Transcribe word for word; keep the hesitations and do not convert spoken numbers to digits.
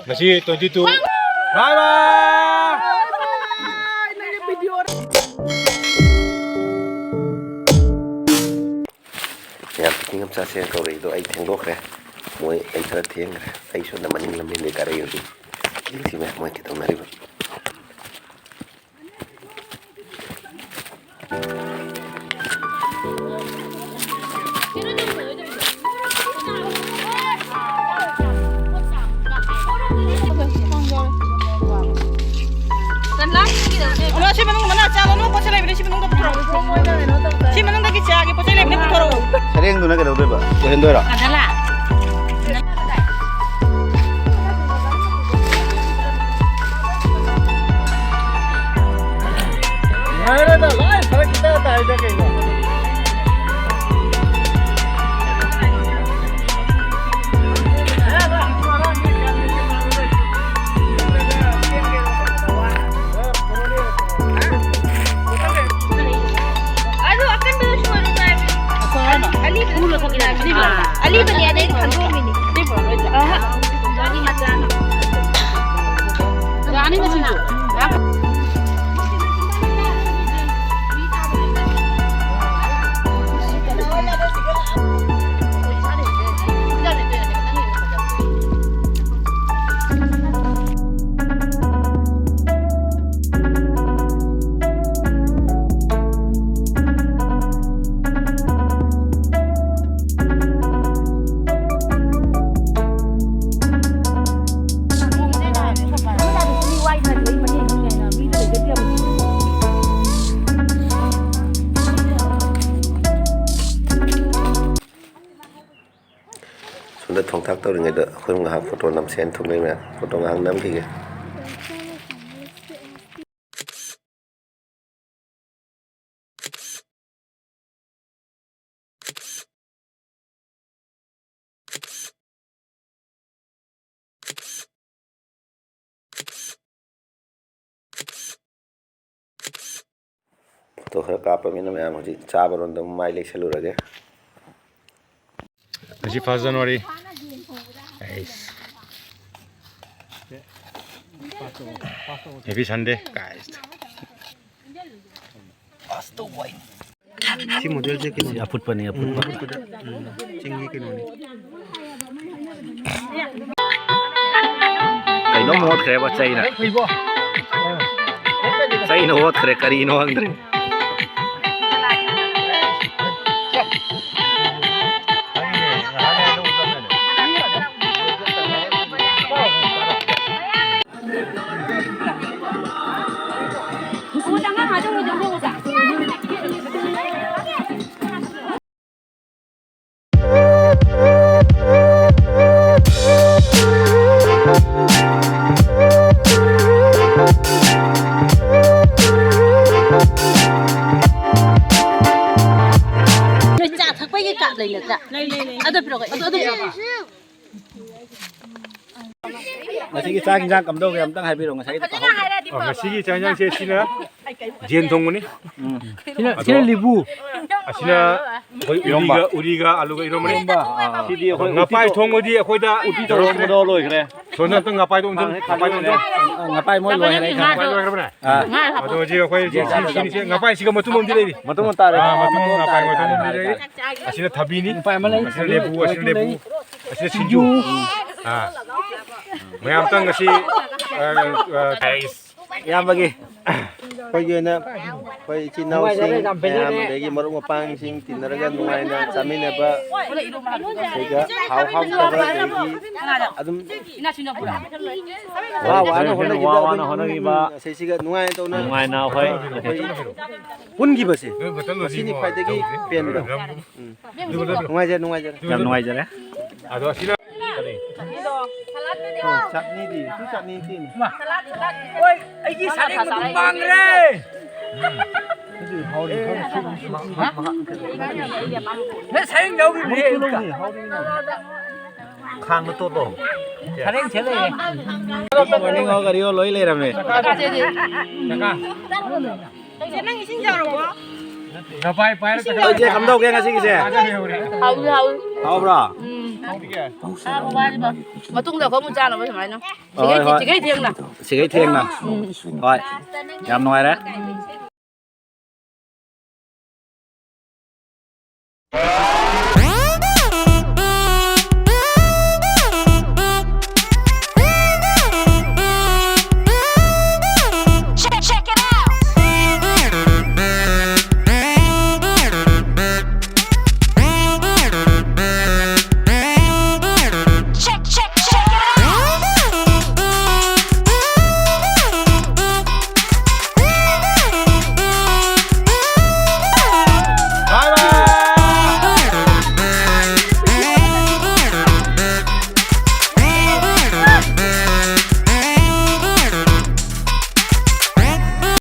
ꯉꯁꯤ twenty two. Bye bye. ꯃꯌꯥꯝ picnic ꯑꯃ ꯆꯠꯁꯦꯅ ꯀꯧꯔꯛꯏꯗꯣ ꯑꯩ ꯊꯦꯡꯗꯣꯛꯈ꯭ꯔꯦ꯫ ꯃꯣꯏ ꯑꯩ ꯈꯔ ꯊꯦꯡꯈ꯭ꯔꯦ꯫ ꯑꯩ ꯁꯣꯝꯗ ꯃꯅꯤꯡ ꯂꯝꯕꯦꯟꯗꯩ ꯀꯥꯔꯛꯏ ꯍꯧꯖꯤꯛ꯫ ꯁꯤ ꯃꯌꯥꯝ ꯃꯣꯏ ꯀꯩꯗꯧꯅꯔꯤꯕ? ꯑꯃ ꯁꯤ ꯃꯅꯨꯡ ꯃꯅꯥ ꯆꯥꯒꯅꯨ, ꯄꯣꯠ ꯆꯩ ꯂꯩꯕꯅꯦ, ꯁꯤ ꯃꯅꯨꯡꯗ ꯄꯨꯊꯣꯔꯛꯑꯣ꯫ ꯁꯤ ꯃꯅꯨꯡꯗꯒꯤ ꯆꯥꯒꯦ, ꯄꯣꯠ ꯆꯩ ꯂꯩꯕꯅꯦ, ꯄꯨꯊꯣꯔꯛꯑꯣ꯫ ꯁꯔꯦꯡꯗꯨꯅ ꯀꯩꯗꯧꯗꯣꯏꯕ? ꯑꯣꯏꯍꯟꯗꯣꯏꯔꯣ? ꯀꯗꯂꯥ꯫ ꯅꯨꯡꯉꯥꯏꯔꯦꯗ, ꯂꯣꯏ ꯐꯔꯛ ꯏꯇꯥ ꯇꯥꯏꯗ ꯀꯩꯅꯣ꯫ ꯑꯗꯨ ꯑꯀꯟꯕꯗꯨ ꯁꯣꯏꯔꯨ ꯇꯥꯏ꯫ ꯑꯂꯤꯕꯅꯦ, ꯑꯗꯩ ꯈꯟꯗꯣꯛꯑꯝꯃꯤꯅꯦ꯫ ꯑꯍ꯫ ꯌꯥꯅꯤꯗ ꯁꯤꯁꯨ꯫ ꯁꯣꯝꯗ ꯊꯣꯡ ꯊꯥꯛ ꯇꯧꯔꯤꯉꯩꯗ ꯑꯩꯈꯣꯏ ꯉꯥꯏꯍꯥꯛ ꯐꯣꯇꯣ ꯅꯝꯁꯦꯅ ꯊꯣꯛꯂꯛꯏ ꯃꯌꯥꯝ꯫ ꯐꯣꯇꯣ ꯉꯥꯏꯍꯥꯛ ꯅꯝꯈꯤꯒꯦ꯫ ꯐꯣꯇꯣ ꯈꯔ ꯀꯥꯞꯄꯃꯤꯅ ꯃꯌꯥꯝ ꯍꯧꯖꯤꯛ ꯆꯥꯕꯔꯣꯝꯗ ꯑꯃꯨꯛ ꯃꯥꯏ ꯂꯩꯁꯜꯂꯨꯔꯒꯦ꯫ ꯉꯁꯤ first January꯫ ꯑꯩꯁ꯫ Happy Sunday, guys. ꯁꯤ ꯃꯣꯗꯦꯜꯁꯦ ꯀꯩꯅꯣꯅꯦ꯫ ꯑꯐꯨꯠꯄꯅꯤ, ꯑꯐꯨꯠꯄ꯫ ꯎꯝ, ꯆꯤꯡꯒꯤ ꯀꯩꯅꯣꯅꯦ꯫ ꯀꯩꯅꯣꯝ ꯑꯣꯠꯈ꯭ꯔꯦꯕ ꯆꯩꯅ꯫ ꯆꯩꯅ ꯑꯣꯠꯈ꯭ꯔꯦ, ꯀꯔꯤꯅꯣ ꯈꯪꯗ꯭ꯔꯦ꯫ ꯅꯣꯏ ꯆꯥ ꯊꯛꯄꯒꯤ ꯀꯥꯞ ꯂꯩ ꯅꯠꯇ꯭ꯔꯥ? ꯂꯩ, ꯂꯩ, ꯂꯩ꯫ ꯑꯗꯨ ꯄꯤꯔꯛꯑꯣ, ꯑꯗꯨ, ꯑꯗꯨ ꯄꯤꯔꯛꯑꯣ꯫ ꯉꯁꯤꯒꯤ ꯆꯥꯛ ꯏꯟꯖꯥꯡ ꯀꯝꯗꯧꯒꯦ ꯑꯝꯇꯪ ꯍꯥꯏꯕꯤꯔꯛꯑꯣ, ꯉꯁꯥꯏꯒꯤꯗꯣ ꯇꯥꯍꯧꯗ꯭ꯔꯦ꯫ ꯑꯣ, ꯉꯁꯤꯒꯤ ꯆꯥꯛ ꯏꯟꯖꯥꯡꯁꯦ ꯁꯤꯅ ꯌꯦꯟ ꯊꯣꯡꯕꯅꯤ꯫ ꯎꯝ꯫ ꯁꯤꯅ, ꯑꯗꯣ ꯁꯤꯅ ꯂꯤꯕꯨ꯫ ꯑꯁꯤꯅ ꯑꯩꯈꯣꯏ ꯏꯔꯣꯝꯕ꯫ ꯎꯔꯤꯒ, ꯎꯔꯤꯒ ꯑꯂꯨꯒ ꯏꯔꯣꯝꯕꯅꯤ꯫ ꯏꯔꯣꯝꯕ꯫ ꯑꯥ, ꯑꯥ꯫ ꯁꯤꯗꯤ ꯑꯩꯈꯣꯏ ꯉꯄꯥꯏ ꯎꯇꯤ ꯊꯣꯡ-, ꯊꯣꯡꯕꯗꯤ ꯑꯩꯈꯣꯏꯗ ꯎꯇꯤ ꯊꯣꯡꯕꯗꯣ ꯂꯣꯏꯈ꯭ꯔꯦ꯫ ꯁꯣꯝꯗ ꯑꯝꯇꯪ ꯉꯄꯥꯏꯗꯣ ꯑꯝꯇꯪ, ꯈꯥꯡ-, ꯉꯄꯥꯏꯗꯣ ꯑꯝꯇꯪ꯫ ꯉꯄꯥꯏ ꯃꯣꯏ ꯂꯣꯏꯈ꯭ꯔꯦ, ꯈꯥꯡ-, ꯉꯄꯥꯏ ꯂꯣꯏꯈ꯭ꯔꯕꯅꯦ? ꯑꯥ꯫ ꯑꯗꯣ ꯍꯧꯖꯤꯛ ꯑꯩꯈꯣꯏ ꯁꯤ, ꯁꯤ, ꯁꯤ, ꯉꯄꯥꯏꯁꯤꯒ ꯃꯇꯨꯝ ꯑꯃꯗꯤ ꯂꯩꯔꯤ꯫ ꯃꯇꯨꯝ ꯑꯃ ꯇꯥꯔꯦ꯫ ꯑꯥ, ꯃꯇꯨꯝ ꯑꯃ, ꯉꯄꯥꯏ ꯃꯇꯨꯝ ꯑꯃꯗꯤ ꯂꯩꯔꯤ꯫ ꯑꯁꯤꯅ ꯊꯕꯤꯅꯤ꯫ ꯉꯄꯥꯏ ꯑꯃ ꯂꯩ꯫ ꯑꯁꯤꯅ ꯂꯦꯕꯨ, ꯑꯁꯤꯅ ꯂꯦꯕꯨ꯫ ꯑꯁꯤꯅ ꯁꯤꯡꯖꯨ꯫ ꯁꯤꯡꯖꯨ꯫ ꯑꯥ꯫ ꯃꯌꯥꯝ ꯑꯝꯇꯪ ꯉꯁꯤ, ꯑ, ꯑ, ꯏꯌꯥꯝꯕꯒꯤ ꯑꯩꯈꯣꯏꯒꯤ ꯑꯣꯏꯅ ꯑꯩꯈꯣꯏ ꯏꯆꯤꯟ ꯏꯅꯥꯎꯁꯤꯡ ꯃꯌꯥꯝ ꯑꯗꯒꯤ ꯃꯔꯨꯞ ꯃꯄꯥꯡꯁꯤꯡ ꯇꯤꯟꯅꯔꯒ ꯅꯨꯡꯉꯥꯏꯅ ꯆꯥꯃꯤꯟꯅꯕ ꯁꯤꯒ ꯍꯥꯎ ꯍꯥꯎꯇꯕ ꯑꯗꯒꯤ ꯑꯗꯨꯝ ꯋꯥ ꯋꯥꯅ ꯍꯣꯠꯅꯈꯤꯕ ꯋꯥ ꯋꯥꯅ ꯑꯗꯨꯝ ꯍꯣꯠꯅꯈꯤꯕ ꯎꯝ, ꯑꯁꯤꯁꯤꯒ ꯅꯨꯡꯉꯥꯏꯅ ꯇꯧꯅ ꯅꯨꯡꯉꯥꯏꯅ ꯑꯩꯈꯣꯏ ꯑꯩꯈꯣꯏ ꯄꯨꯟꯈꯤꯕꯁꯦ ꯃꯁꯤꯅꯤ ꯈ꯭ꯋꯥꯏꯗꯒꯤ ꯄꯦꯟꯕ꯫ ꯎꯝ꯫ ꯅꯨꯡꯉꯥꯏꯖꯔꯦ, ꯅꯨꯡꯉꯥꯏꯖꯔꯦ꯫ ꯌꯥꯝ ꯅꯨꯡꯉꯥꯏꯖꯔꯦ꯫ ꯑꯗꯣ ꯑꯁꯤꯅ ꯑꯣ, ꯆꯠꯅꯤꯗꯤ, ꯁꯤ ꯆꯠꯅꯤ ꯁꯤꯅꯤ꯫ ꯍꯣꯏ, ꯑꯩꯒꯤ ꯁꯔꯦꯡ ꯃꯇꯨꯝ ꯃꯥꯡꯈ꯭ꯔꯦ꯫ ꯅꯪ ꯁꯔꯦꯡ ꯂꯧꯔꯤꯕꯅꯦ ꯑꯌꯨꯛꯇ꯫ ꯈꯥꯡꯗ ꯇꯣꯠꯂꯣ꯫ ꯁꯔꯦꯡ ꯁꯦ ꯂꯩꯔꯦ꯫ ꯃꯣꯔꯅꯤꯡ ꯍꯣ ꯒꯥꯔꯤ ꯍꯣ ꯂꯣꯏ ꯂꯩꯔꯝꯃꯦ꯫ ꯏꯆꯦ, ꯅꯪ ꯏꯁꯤꯡ ꯌꯥꯎꯔꯕꯣ? ꯉꯄꯥꯏ ꯄꯥꯏꯔ ꯏꯁꯤꯡ ꯆꯠꯈ꯭ꯔꯦ꯫ ꯏꯆꯦ, ꯀꯝꯗꯧꯒꯦ ꯉꯁꯤꯒꯤꯁꯦ? ꯍꯥꯎꯏ, ꯍꯥꯎꯏ꯫ ꯍꯥꯎꯕ꯭ꯔꯣ? ꯎꯝ꯫ ꯃꯇꯨꯡꯗ ꯑꯩꯈꯣꯏ ꯑꯃꯨꯛ ꯆꯥꯅꯕ ꯁꯨꯃꯥꯏꯅ꯫ ꯍꯣꯏ, ꯍꯣꯏ꯫ ꯁꯤꯒꯩ ꯊꯦꯡꯅ꯫ ꯁꯤꯒꯩ ꯊꯦꯡꯅ꯫ ꯎꯝ꯫ ꯍꯣꯏ꯫ ꯌꯥꯝ ꯅꯨꯡꯉꯥꯏꯔꯦ꯫